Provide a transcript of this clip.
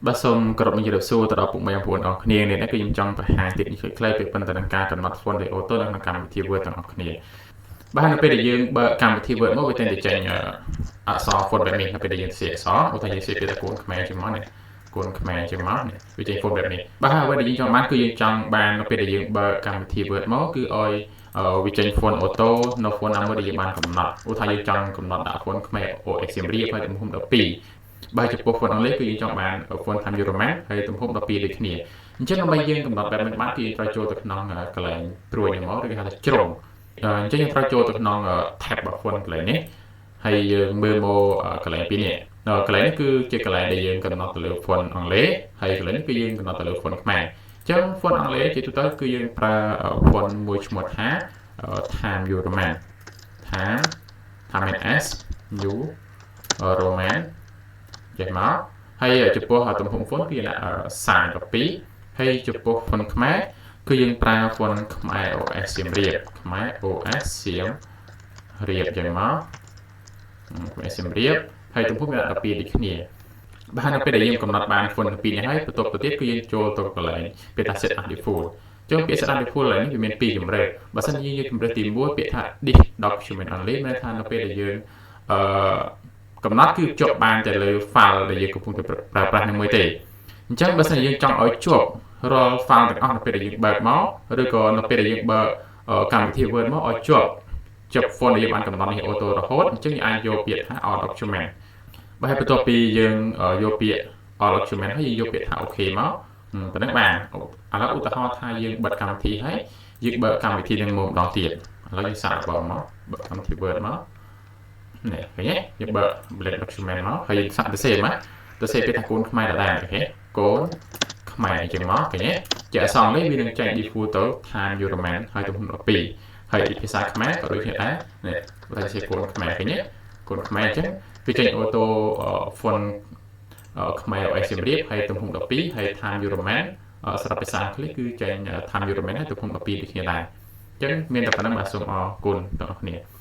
បាទសូមគោរពនឹងជម្រាបសួរទៅដល់ពុកម៉ែបងប្អូនអរគ្នានេះគឺខ្ញុំចង់បង្ហាញទៀតនេះខ្លីៗពីប៉ុន្តែនឹងការកំណត់ font ដែល auto នៅក្នុងកម្មវិធី Word ទាំងអស់គ្នាបាទនៅពេលដែលយើងបើកកម្មវិធី Word មកវាតែងតែចេញអក្សរ font បែបនេះនៅពេលដែលយើងសរសេរអក្សរឧទាហរណ៍យើងសរសេរពាក្យថាកូនខ្មែរជាងមកនេះកូនខ្មែរជាងមកនេះវាចេញ font បែបនេះបាទហើយអ្វីដែលយើងចង់បានគឺយើងចង់បាននៅពេលដែលយើងបើកកម្មវិធី Word មកគឺឲ្យវាចេញ font auto នៅ font ណាមួយដែលយើងបានកំណត់ឧទាហរណ៍យើងចង់កំណត់ដាក់ font ខ្មែរ OS សៀមរាបហើយទំហំ12បើចំពោះ font អង់គ្លេសគឺយើងចង់បាន font Times New Roman ហើយទំហំ12ដូចគ្នាអញ្ចឹងដើម្បីយើងកំណត់បែបនេះបានគឺយើងត្រូវចូលទៅក្នុងកន្លែងព្រួយនេះមកឬគេហៅថាជ្រុងអញ្ចឹងយើងត្រូវចូលទៅក្នុង tab របស់ font កន្លែងនេះហើយយើងមើលមកកន្លែងពីរនេះកន្លែងនេះគឺជាកន្លែងដែលយើងកំណត់ទៅលើ font អង់គ្លេសហើយកន្លែងនេះគឺយើងកំណត់ទៅលើ font ខ្មែរអញ្ចឹង font អង់គ្លេសជាទូទៅគឺយើងប្រើ font មួយឈ្មោះថា Times New Roman Times S New Roman ចេះមកហើយចំពោះទំហំ font គឺដាក់32ហើយចំពោះ font ខ្មែរគឺយើងប្រើ font ខ្មែរ OS សៀមរាបខ្មែរ OS សៀមរាបចឹងមកខ្មែរសៀមរាបហើយទំហំវាដាក់12ដូចគ្នាបាទនៅពេលដែលយើងកំណត់បាន font ទាំងពីរនេះហើយបន្ទាប់ទៅទៀតគឺយើងចូលទៅកន្លែងពាក្យថា set as default ចឹងពាក្យ set as default ឡើយនេះវាមានពីរជម្រើសបើសិនជាយើងយកជម្រើសទី1ពាក្យថា this document only មានន័យថានៅពេលដែលយើងអឺកំណត់គឺជាប់បានតែលើ file ដែលយើងកំពុងតែប្រើប្រាស់នឹងមួយទេអញ្ចឹងបើសិនជាយើងចង់ឲ្យជាប់រាល់ file ទាំងអស់នៅពេលដែលយើងបើកមកឬក៏នៅពេលដែលយើងបើកកម្មវិធី Word មកឲ្យជាប់ជាប់ font ដែលយើងបានកំណត់នេះ auto រហូតអញ្ចឹងយើងអាចយកពាក្យថា all document បើហើយបន្ទាប់ពីយើងយកពាក្យ all document ហើយយើងយកពាក្យថា OK មកប៉ុណ្ណឹងបានឥឡូវឧទាហរណ៍ថាយើងបិទកម្មវិធីហើយយើងបើកកម្មវិធីនឹងមកម្ដងទៀតឥឡូវយើងសាកល្បងមកបើកកម្មវិធី Word មកនេះឃើញទេយើងបើក blank document មកហើយយើងសាកទៅសេមក ទៅសេពាក្យថាកូនខ្មែរដដែល OK កូនខ្មែរអញ្ចឹងមកឃើញទេជាអក្សរនេះវានឹងចែក default ទៅ Times New Roman ហើយទំហំ12ហើយភាសាខ្មែរក៏ដូចគ្នាដែរនេះបើជាកូនខ្មែរឃើញទេកូនខ្មែរអញ្ចឹងវាចេញ auto font ខ្មែរ OS សៀមរាបហើយទំហំ12ហើយ Times New Roman សម្រាប់ភាសាអង់គ្លេសគឺចេញ Times New Roman ហើយទំហំ12ដូចគ្នាដែរអញ្ចឹងមានតែប៉ុណ្្នឹងបាទសូមអរគុណទាំងអស់គ្នា។